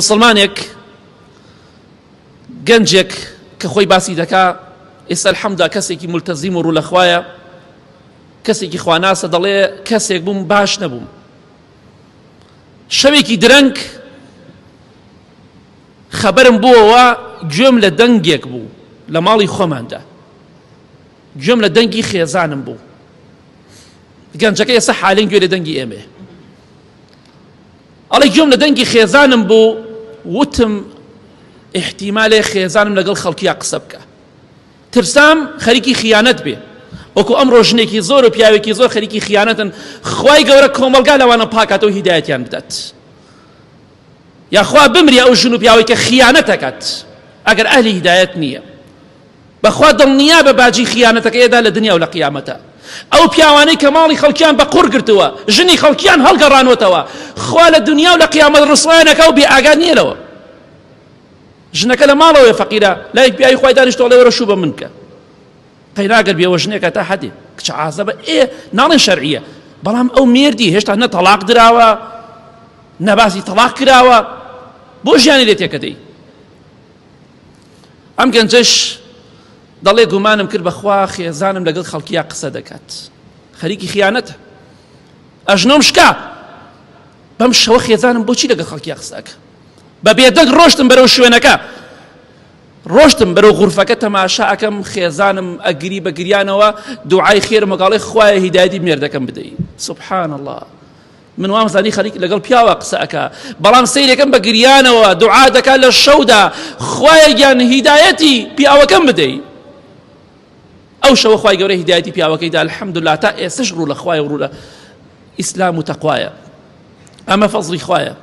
مسلمانێک گەنجێک کە خۆی باسی دەکا ئێستا الحەمدا کەسێکی ملتەزیم و ڕوو لە خوایە کەسێکی خواناسە دەڵێ کەسێک بووم باش نەبووم شەوێکی درەنگ خەبەرم بووەوە گوێم لە دەنگێک بوو لە ماڵی خۆماندا گوێم لە دەنگی خێزانم بوو گەنجەکە ئێستا حالین گوێ لە دەنگی ئێمەیە ئەڵێ گوێم لە دەنگی خێزانم بوو وتم ئیحتیمالێ خێزانم لەگەڵ خەڵکیا قسە بکە ترسام خەریکی خیانەت بێ وەکو ئەمڕۆ ژنێکی زۆر و پیاوێکی زۆر خەریکی خیانەتن خوای گەورە کۆمەڵگا لەوانە پاکاتەوە هیدایەتیان بدات یاخوا بمری ئەو ژن و پیاوەی کە خیانەتەکات ئەگەر ئەهلی هیدایەت نییە بەخوا دڵنیا بە باجی خیانەتەکەی ئەدا لە دنیا و لە قیامەتا. ئەو پیاوانەی کە ماڵی خەڵکیان بە قوڕ گرتووە، ژنی خەڵکیان هەڵگەڕانوەتەوە، خوا لە دنیا و لە قیامەت ڕسوایان ئەکا و بێ ئاگا نییە لەوە. ژنەکە لە ماڵەوەیە فەقیرە، لای پیاوی خوای دانیشتووە ئەڵێ وەرە شوو بە من بکە. قەینا گەر بێوەژنێکە تا حەدێ کچە عازەبە ئێ ناڵێن شەرعیە بەڵام ئەو مێردی هێشتا نە تەڵاق دراوە نە باسی تەڵاق کراوە بۆ ژیانی لێ تێکەدەی ئەم گەنجەش دەڵێ گومانم کرد بەخوا خێزانم لەگەڵ خەڵکیا قسە دەکات خەریکی خیانەتە ئەژنۆم شکا بەم شەوە خێزانم بۆچی لەگەڵ خەڵکیا قسەکە بە بێدەنگ ڕۆشتم بەرەو شوێنەکە ڕۆشتم بەرەو غورفەکە تەماشا ئەەکەم خێزانم ئەگری بە گریانەوە دوعای خێرم وەگاڵی خوایە هیدایەتی مێردەکەم بدەی سبحان الله من وام زانی خەریک لەگەڵ پیاوە قسە ئەکا بەڵام سەیرەکەم بە گریانەوە دوعا دەکا لە شەودا خوایە گیان هیدایەتی پیاوەکەم بدەی ئەو شەوە خوای گەورە هیدایەتی پیاوەکەی دا الحمدلله تا ئێستش ڕوو لە خوایە و ڕوو لە ئیسلام و تەقوایە ئەمە فەزڵی خوایە.